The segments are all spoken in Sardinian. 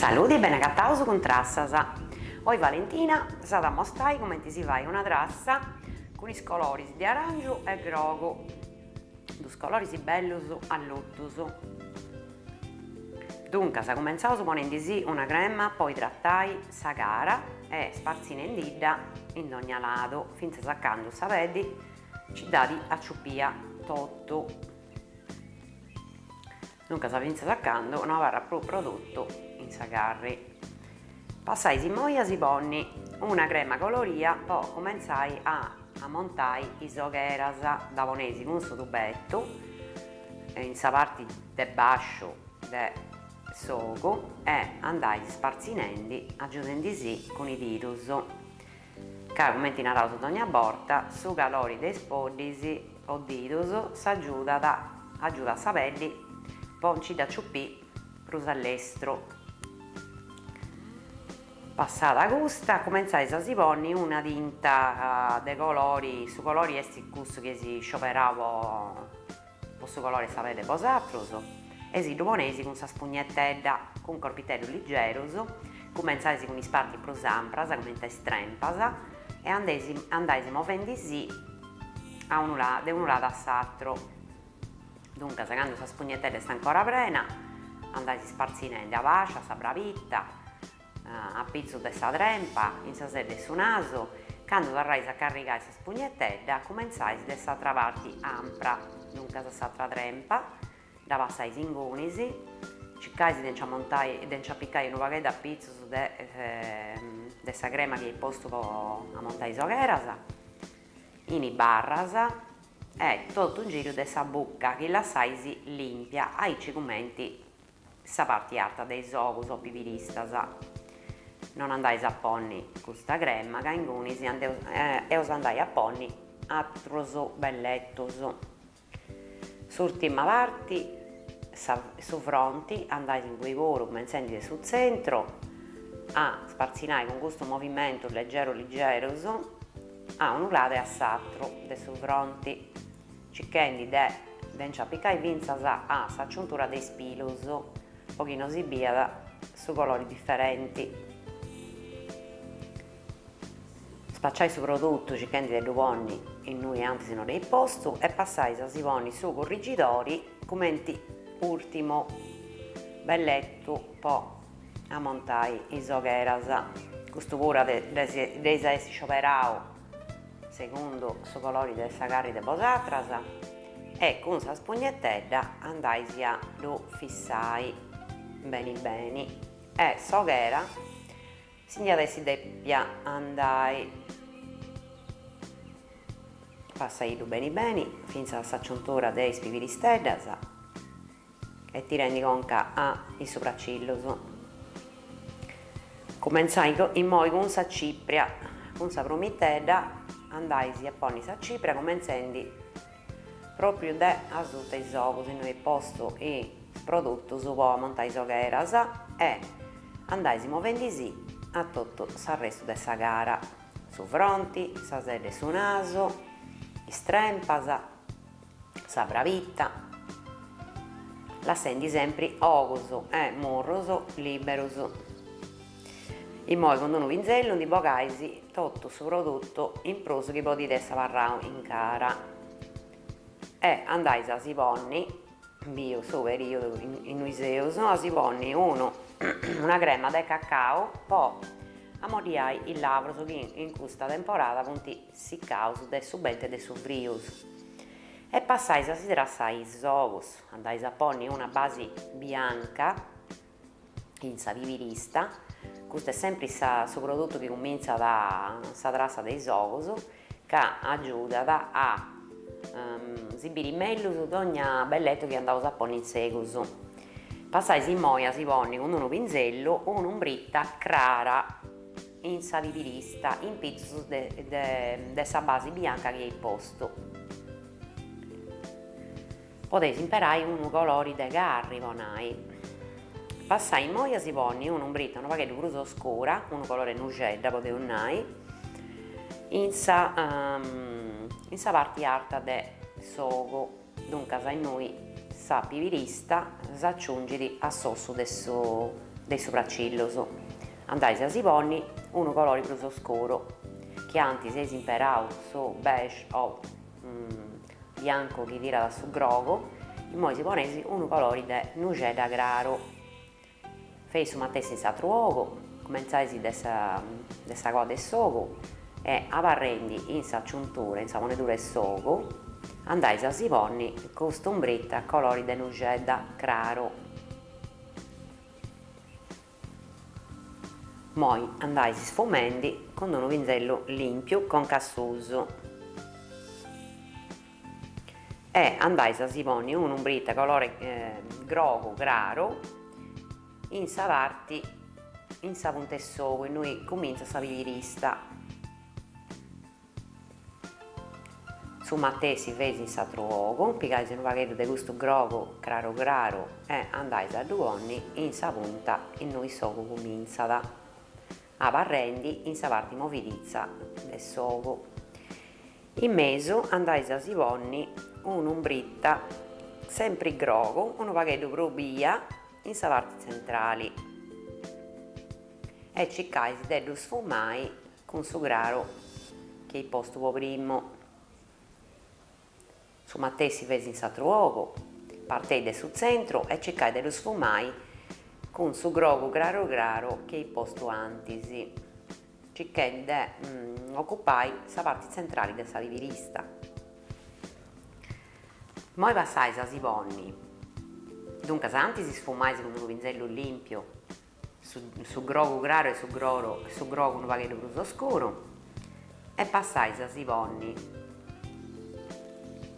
Saludi e beni agataus cun Trassas. Oi Valentina s'at a mostai cumenti si fait una trassa cun is coloris de arangiu e grogu, dus coloris bellus allutus. Duncas cumentzaus ponendisì una crema po idratai sa cara e spartzinendidda in dogna ladu fintzas a candu sa peddi nci dd'at aciupia totu. Duncas fintzas a candu no abarrat prus produtu in sa carri. Passais immoi a si ponni una crema coloria po cumentzai a amontai is ogheras, dda poneis cun su tubetu in sa parti de bàsciu de s'ogu e andais spartzinendi agiudendisì cun is didus, ca cumenti naraus dogna borta su calori de is poddis o didus s'agiudat agiudat sa peddi po nci dd'aciupì prus a lestru. Passada custa, cumentzais a si ponni una tinta de colori, su colori est cussu chi eis scioberau po po su colori 'e sa pedde bosatrus, e si ddu poneis cun sa spugnetedda, cun corpiteddus ligerus, cumentzais cun is partis prus ampras, cumenti is trempas, e andeis andais movendisì a unu de unu ladu a s'atru. Duncas candu sa spugnetedda est ancora prena, andais spartzinendi a bàsciu, a sa brabita, a pitzus de sa trempa, in sa sedda 'e su nasu, candu torrais a carrigai sa spugnetedda, cumentzais de s'atra parti ampra, duncas s'atra trempa, dda passais ingunis, circais de nci amontai, de nci apicai unu pagheddu a pitzus de de sa crema chi eis postu po amontai is ogheras, in is barras e totu in giru de sa bucca chi lassais limpia, aici cumenti sa parti arta de is ogus o pibiristas. Non andais a ponni custa crema ca ingunis eus andai a ponni atrus belletus. S'urtima parti, su fronti, andais ingui puru cumentzendi de su tzentru a spartzinai cun custus movimentus legerus ligerus a unu ladu e a s'atru de su fronti. Circhendi de de nci apicai fintzas a s'aciuntura de is pilus po chi no si biat su colori diferenti. Spaciai su produtu circhendi de ddu ponni innui antis no dd'eis postu e passais a si ponni su currigidori cumenti ùrtimu belletu po amontai is ogheras. Custu puru dd'eis a essi scioberau segundu su colori de sa carri de bosatras e cun sa spugnetedda andais a ddu fissai beni beni e s'oghera si nd'iat essi depia andai. Passaiddu beni beni fintzas a s'aciuntura de is pibiristeddas e tirendi conca a is supracillus. Cumentzai immoi cun sa cipria, cun sa prumitedda andais a ponni sa cipria cumentzendi propriu de asuta is ogus innui eis postu is produtus po amontai is ogheras e andais movendisì a totu s'arrestu de sa cara, su fronti, sa sedda 'e su nasu, is trempas. Sa brabita, lassendi sempri ogus e murrus liberus. Immoi cun unu pinzellu ndi bogais totu su produtu in prus chi podit essi abarrau in cara e andais a si ponni, biu su periodu innui seus, a si ponni unu una crema de cacau po amoddiai is lavrus chi in custa temporada funt sicaus de su bentu e de su frius e passais a si trassai is ogus, andais a ponni una basi bianca in sa pibirista, custu est sempri sa su produtu chi cumintzat sa trassa de is ogus, ca agiudat a si biri mellus dogna belletu chi andaus a ponni in segus. Passais immoi a si ponni cun unu pinzellu un'umbrita crara in sa pibirista in pitzus de sa basi bianca chi eis postu. Podeis imperai unu colori de carri po nai. Passai immoi a si ponni un'umbrita unu pagheddu prus oscura, unu colori nuxedda podeus nai, in sa in sa parti arta de s'ogu, duncas innui sa pibirista s'aciungit a s'ossu de su. De is supracillus andais a si ponni unu colori prus oscuru, chi antis eis imperau su beige o biancu chi tirat a su grogu, immoi si poneis unu colori de nuxedda craru. Feis su matessi in s'atru ogu, cumentzais de sa de sa coa de s'ogu e abarrendi in sa ciuntura, in sa ponedura 'e s'ogu, andais a si ponni cust'umbrita colori de nuxedda craru. Moi andais sfumendi cun d'unu pinzellu limpiu conca a susu e andais a si ponni un'umbrita colore grogu craru in sa parti, in sa punta 'e s'ogu innui cumintzat sa pibirista. Su matessi feis in s'atru ogu, pigais unu pagheddu de custu grogu craru craru e andais a ddu ponni in sa punta innui s'ogu cumintzat, abarrendi in sa parti moviditza de s'ogu. In mesu andais a si ponni un'umbrita sempri grogu, unu pagheddu prus bia in sa parti tzentrali e circais de ddu sfumai cun su craru chi eis postu po primu. Su matessi feis in s'atru ogu, partei de su tzentru e circai de ddu sfumai cun su grogu craru craru chi eis postu antis, circhendi de ocupai sa parti tzentrali de sa pibirista. Moi passais a si ponni, duncas antis sfumais cun unu pinzellu limpiu su grogu craru e su groru su grogu unu pagheddu prus oscuru e passais a si ponni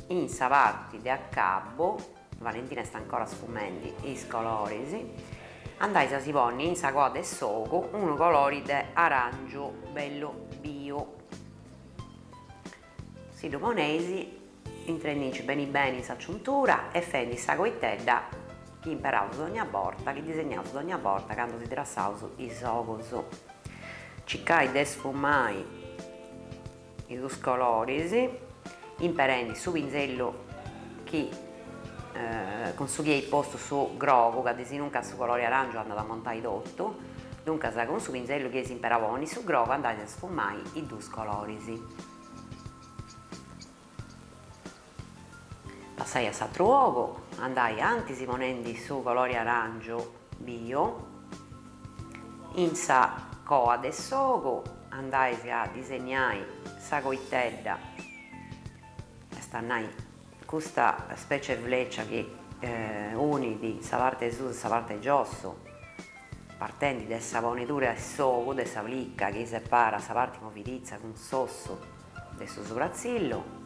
in sa parti de acabu, Valentina est ancora sfumendi is coloris, andais a si ponni in sa coa de s'ogu unu colori de arangiu bellu biu, si ddu poneis intrendinci beni beni in sa ciuntura e fendi sa coitedda chi imperaus dogna borta, chi disegnaus dogna borta candu si trassaus is ogus. Circai de sfumai is dus coloris imperendi su pinzellu chi cun su chi eis postu su grogu, ca desinunca su colori arangiu andat a ammontai totu, duncas cun su pinzellu chi eis imperau po ponni su grogu andais a sfumai is dus coloris. Passai a s'atru ogu, andai antis ponendi su colori arangiu biu in sa coa de s'ogu, andais a disegnai sa coitedda, est a nai custa specie 'e fleccia chi unit sa parte 'e susu e sa parte 'e giossu, partendi de sa ponedura 'e s'ogu, de sa plica chi separat sa parti moviditza cun s'ossu de su supratzillu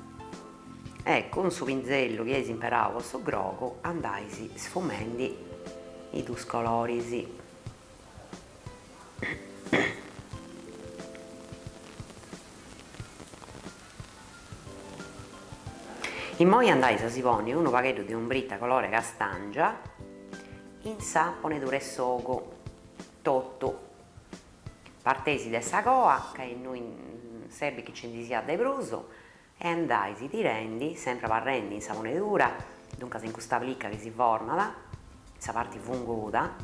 e cun su pinzellu chi eis imperau po su grogu andais sfumendi is dus coloris. Immoi andais a si ponni unu pagheddu de umbrita colore castàngia in sa ponedura 'e s'ogu totu. Parteis de sa coa, ca innui serbit chi nci ndi siat de prus, e andais tirendi, sempri abarrendi in sa ponedura, duncas in custa plica chi si format, in sa parti funguda,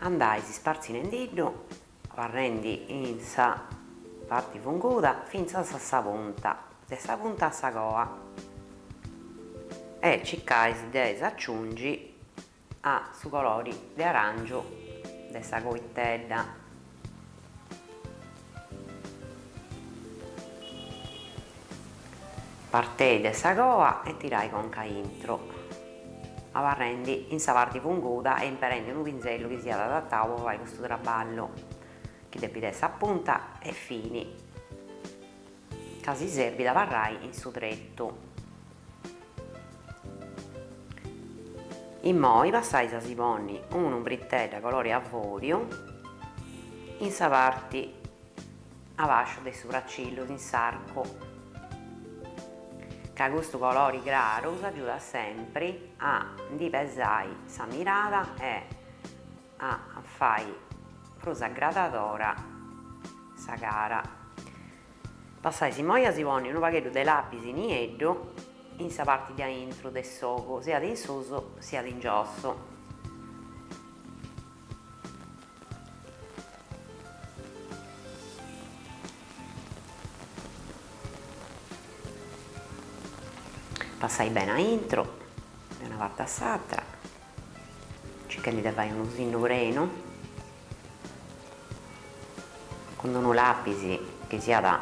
andais spartzinendiddu, abarrendi in sa parti funguda fintzas a sa punta, de sa punta a sa coa, e circais de s'aciungi a su colori de arangiu de sa coitedda. Partei de sa coa e tirai conca aintru, abarrendi in sa parti funguda e imperendi unu pinzellu chi siat adatau po fai custu traballu, chi depit essi a punta e fini, ca si serbit abarrai in su tretu. Immoi passais a si ponni un'umbritedda colori avoriu in sa parti a basciu de is supracillus, in s'arcu, ca custu colori craru s'agiudat sempri a ndi pesai sa mirada e a fai prus agradadora sa cara. Passais immoi a si ponni unu pagheddu de lapis nieddu in sa parti de aintru de s'ogu, siat in susu siat in giossu. Passai beni aintru, de una parti a s'atra, circhendi de fai unu sinnu prenu, cun d'unu lapis chi siat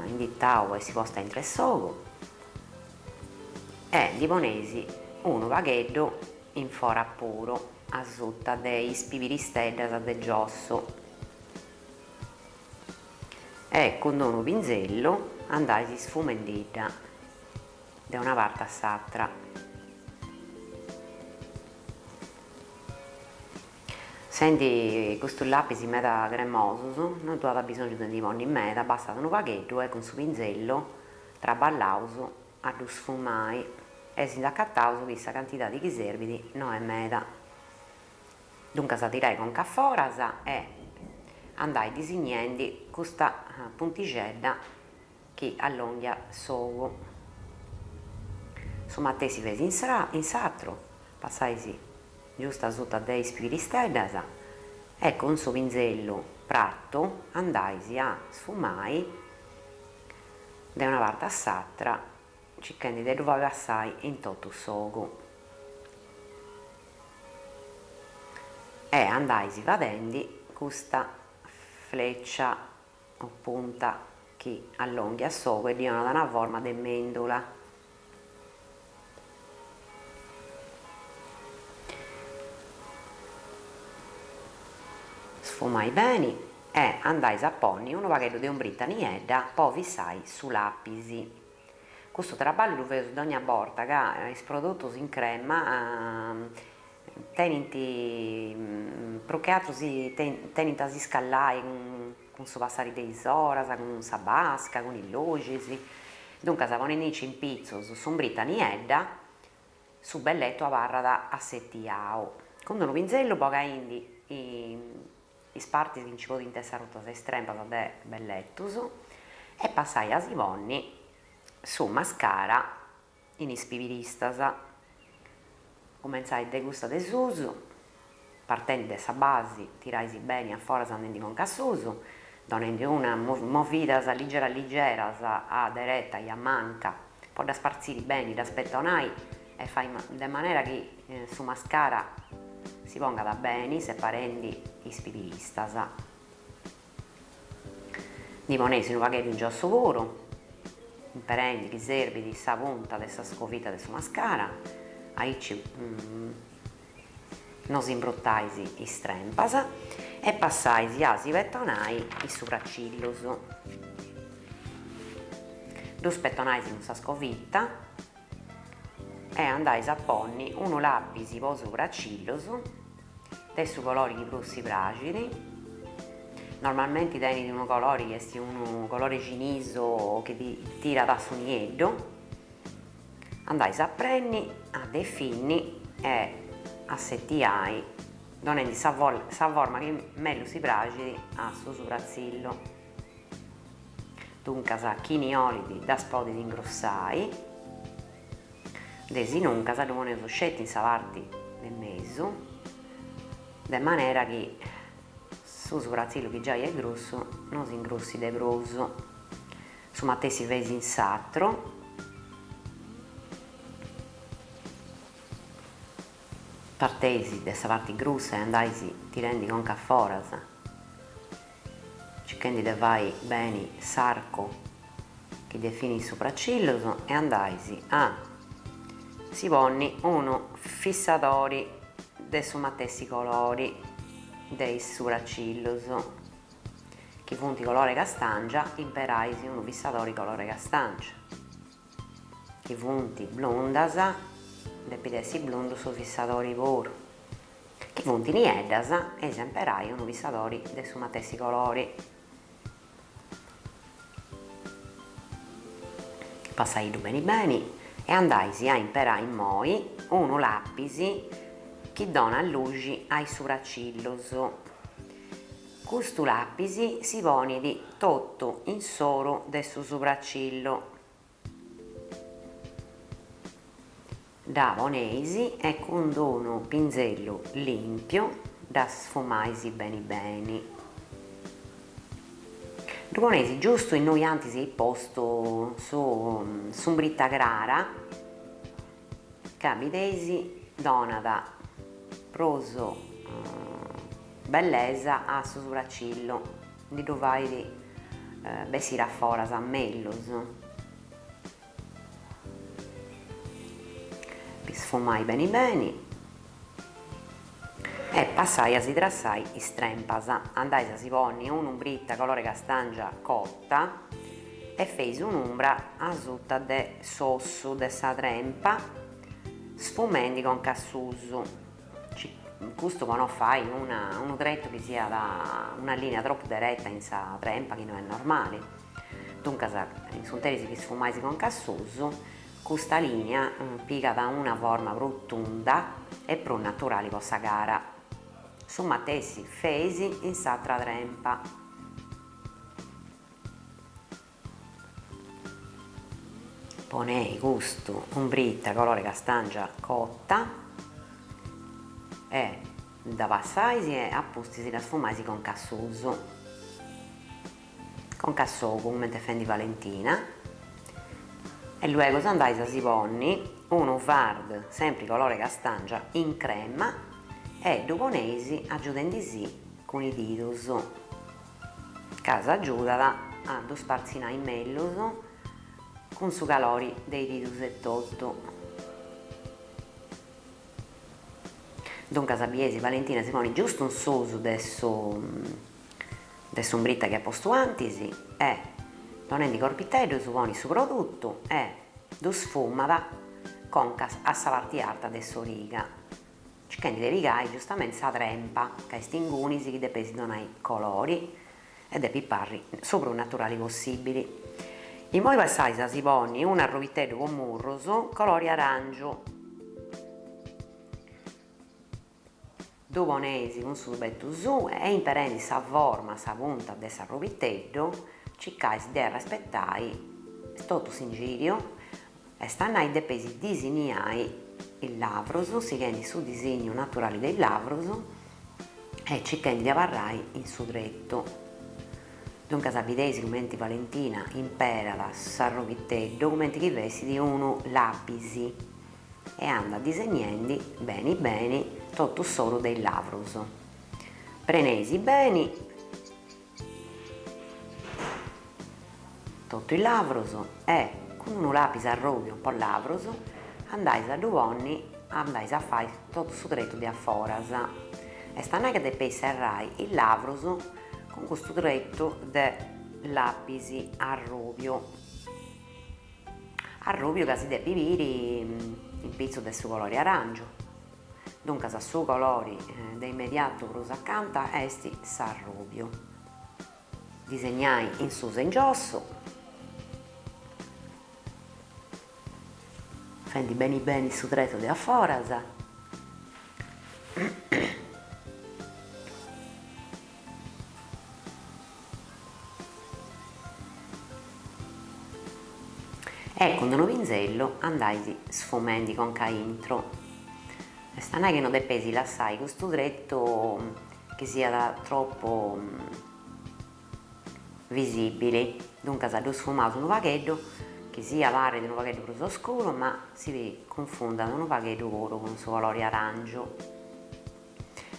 inditau po essi postu aintr'e s'ogu e ndi poneis unu pagheddu in fora puru, asuta de is pibiristeddas de giossu. E cun d'unu pinzellu andais sfumendidda de una parti a s'atra. Sendi custus lapis meda cremosus no ddu at abisongiu de ndi ponni meda, bastat unu pagheddu e cun su pinzellu traballaus a ddu sfumai e si nd'acataus chi sa cantidadi chi serbit no est meda. Duncas tirai conca a foras e andai disignendi custa puntixedda chi allonghiat s'ogu. Su matessi feis in s'atru, passais giustu asuta de is pibiristeddas e cun su pinzellu pratu andais a sfumai de una parti a s'atra circhendi de ddu fai passai in totu s'ogu. E andais fadendi custa fleccia o punta chi allonghiat s'ogu e ddi 'onat una forma de mendula. Sfumai beni e andais a ponni unu pagheddu de umbrita niedda po fissai su lapis. Custu traballu ddu feus dogna borta ca is produtus in crema tenint prus che atru si tenint a si scallai cun su passari de is oras, cun sa basca, cun is luxis, duncas ponendinci in pitzus s'umbrita niedda su belletu abarrat assetiau. Cun d'unu pinzellu bogaindi is partis chi nci podint essi arrutas is trempas de belletus e passai a si ponni su mascara in is pibiristas. Cumentzai de custa de susu, partendi de sa basi, tirais beni a foras andendi conca a susu, donendi una movidas ligeras ligeras a dereta i a manca po ddas partziri beni, ddas petonai e fai de manera chi su mascara si pongat beni separendi is pibiristas. Ndi poneis unu pagheddu in giossu puru, imperendi chi serbit sa punta de sa scovita de su mascara, aici no si imbrutais is trempas e passais a si petonai is supracillus. Ddus petonais cun sa scovita e andais a ponni unu lapis po supracillus de su colori chi prus si praxit, normalmenti tenit unu colori chi est unu colori cinisu chi ti tirat a su nieddu, andais a prenni, a defini e a setiai donendi sa sa forma chi mellus si praxit a su supratzillu. Duncas chini 'olit ddas podit ingrussai. Desinuncas ddu poneus sceti in sa parti de mesu, de manera chi su supratzillu chi giai est grussu no s'ingrussit de prus. Su matessi feis in s'atru. Parteis de sa parti grussa e andais tirendi conca a foras, circhendi de fai beni s'arcu chi definit is supracillus e andais a si ponni unu fissadori de su matessi colori de is supracillus, chi funt colore castàngia imperais unu fissadori colore castàngia. Chi funt blundas, depit essi blundu su fissadori puru. Chi funt nieddas, eis a imperai unu fissadori de su matessi colori. Passaiddu beni beni e andais a imperai immoi unu lapis chi donat luxi a is supracillus. Custu lapis si ponit totu in s'oru de su supracillu. Dda poneis e cun d'unu pinzellu limpiu dda sfumais beni beni. Ddu poneis giustu innui antis eis postu su s'umbrita crara. Ca bideis donat prus bellesa a su subracillu, ndi ddu fait bessiri a foras mellus. Sfumai beni beni e passai a si trassai is trempas, andais a si ponni un'umbrita colore castangia cotta e feis un'umbra asuta de s'ossu de sa trempa sfumendi conca a susu, custu po no fai una unu tretu chi siat una linea tropu dereta in sa trempa chi no est normali. Duncas in s'interis chi sfumais conca a susu custa linea pigat una forma prus tunda e prus naturali po sa cara. Su matessi feis in s'atra trempa. Ponei custu umbrita colore castangia cota e dda passais e a pustis dda sfumais conca a susu, conca a s'ogu cumenti est fendi Valentina e luegus andais a si ponni unu fard sempri colore castangia in crema e ddu poneis agiudendisì cun is didus. Ca s'agiudat a ddu spartzinai mellus cun su calori de is didus etotu. Duncas bieis Valentina si ponit giustu in susu de su de s'umbrita chi at postu antis e donendi corpiteddus ponit su produtu e ddu sfumat concas a sa parti arta de s'origa. Circhendi de pigai giustamenti sa trempa, ca est ingunis chi depeis donai colori e depit parri su prus naturali possibili. Immoi passais a si ponni unu arrobiteddu po murrus colori arangiu. Ddu poneis cun su tubetu suu e imperendi sa forma, sa punta de s'arrobiteddu, circais de arrespetai totu s'ingiriu Est a nai depeis disinniai is lavrus sighendi su disignu naturali de is lavrus e circhendi de abarrai in su tretu. Duncas bideis cumenti Valentina imperat s'arroghiteddu cumenti chi fessit unu lapis e andat disegnendi beni beni totu s'oru de is lavrus. Preneis beni Totu is lavrus e cun unu lapis arròbiu po lavrus andais a ddu ponni, andais a fai totu su tretu de a foras. Est a nai ca depeis serrai is lavrus cun custu tretu de lapis arròbiu, arròbiu ca si depit biri in pitzus de su colori aràngiu. Duncas su colori de immediatu prus acanta est s'arrùbiu. Disegnai in susu e in giossu, fendi beni beni su tretu de a foras. E cun unu pinzellu andais sfumendi conca aintru. Est a nai chi no depeis lassai custu tretu chi siat tropu visibili, duncas ddu sfumaus unu pagheddu chi siat parrit unu pagheddu prus oscuru ma si cunfundat unu pagheddu puru cun su colori arangiu.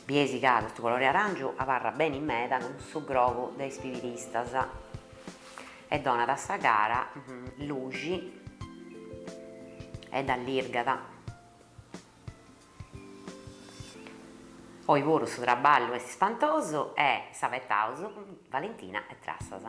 Bieis ca custu colori arangiu abarrat beni meda cun su grogu de is pibiristas e donat a sa cara luxi e dd'allirgat. Oi puru su traballu est ispantosu e s'abetaus cun Valentina e Trassas.